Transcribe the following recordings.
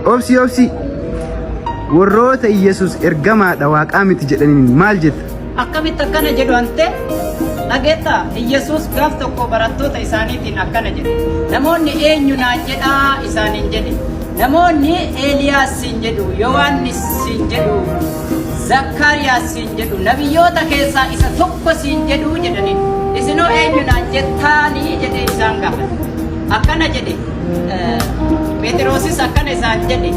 Obsi obsi. Warroota Iyyasuus ergamaadha waaqaa miti jedhaniin maal jetta? Akkamitti akkana jedhu ante? Dhageettaa? Iyyasuus gaaf tokko barattoota isaaniitiin akkana jedhe. Namoonni eenyu naan jedhaa isaaniin jedhe. Namoonni Eeliyaas siin jedhu, Yohaannis siin jedhu, Zakkaariyaas siin jedhu, nabiyyoota keessaa isa tokko siin jedhu jedhaniin. Isinoo eenyu naan jettaanii jedhee isaan gaafate. Akkana jedhe. Pheexiroosis akkana isaan jedhe.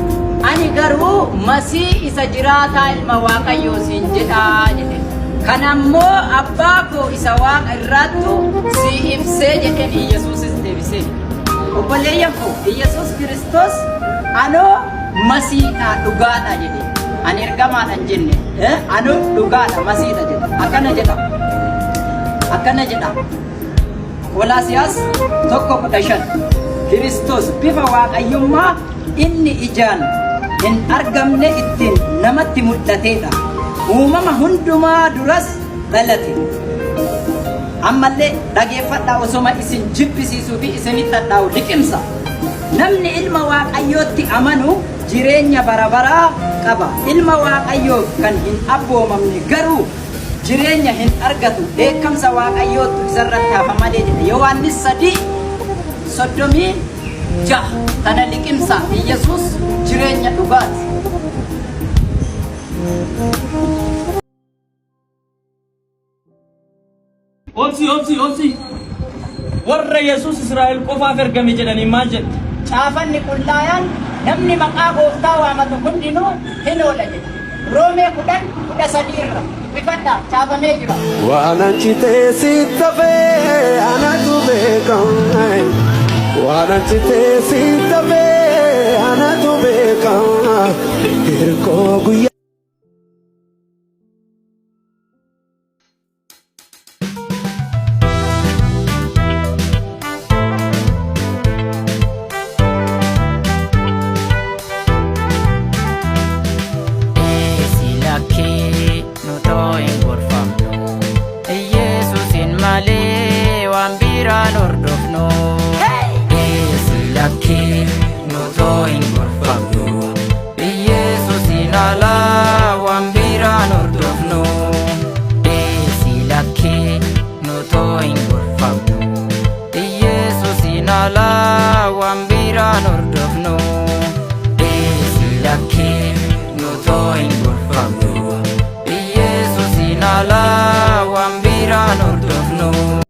Ani garuu Masii isa jiraataa ilma Waaqayyoo siin jedhaa jedhe. Kana immoo abbaa koo isa waaqa irraattu sii ibsee jedheen Iyyasuusis deebisee. Obboleeyyan koo Iyyasuus Kiristoos anoo Masiidha dhugaadha jedhe. Ani ergamaadha hin jenne. Anoo dhugaadha Masiidha jedhe. Akkana jedha. Akkana jedha. Qolaasiyaas 1:15 Kiristoos bifa waaqayyummaa inni ijaan hin argamne ittiin namatti mul'ateedha. Uumama hundumaa duras dhalate. Ammallee dhageeffadhaa osoma isin jibbisiisuu fi isinitti hadhaa'u liqimsa. Namni ilma Waaqayyootti amanu jireenya bara baraa qaba. Ilma Waaqayyoof kan hin abboomamne garuu jireenya hin argatu, dheekkamsa Waaqayyoottu isarratti hafa malee jedha. Yohaannis 3 36 tana liqimsa. Iyyasuus jireenya dhugaati. Obsi, obsi, obsi. Warra Yesuus Israa'el qofaaf ergame jedhaniin maal jette? Caafanni qullaayaan namni maqaa gooftaa waamatu hundinuu hin oola jedha. Roomee 10, 13 irra dubbifadhaa caafamee jira. Waan ancitee sitti hafee anatu beeka. Waan ancitee sitti hafee anatu beeka. Hirkoo guyyaa. Dhiisi lakkii nutoo hin gorfamnu. Iyeesuusin malee waan biraan hordofnu. Dhiisi lakkii nutoo hin gorfamnu. Iyeesuusin alaa waan biraan hordofnu. Dhiisi lakkii nutoo hin gorfamnu. Iyeesuusin alaa waan biraan hordofnu. Dhiisi lakkii nutoo hin gorfamnu. Iyeesuusin alaa waan biraan hordofnu.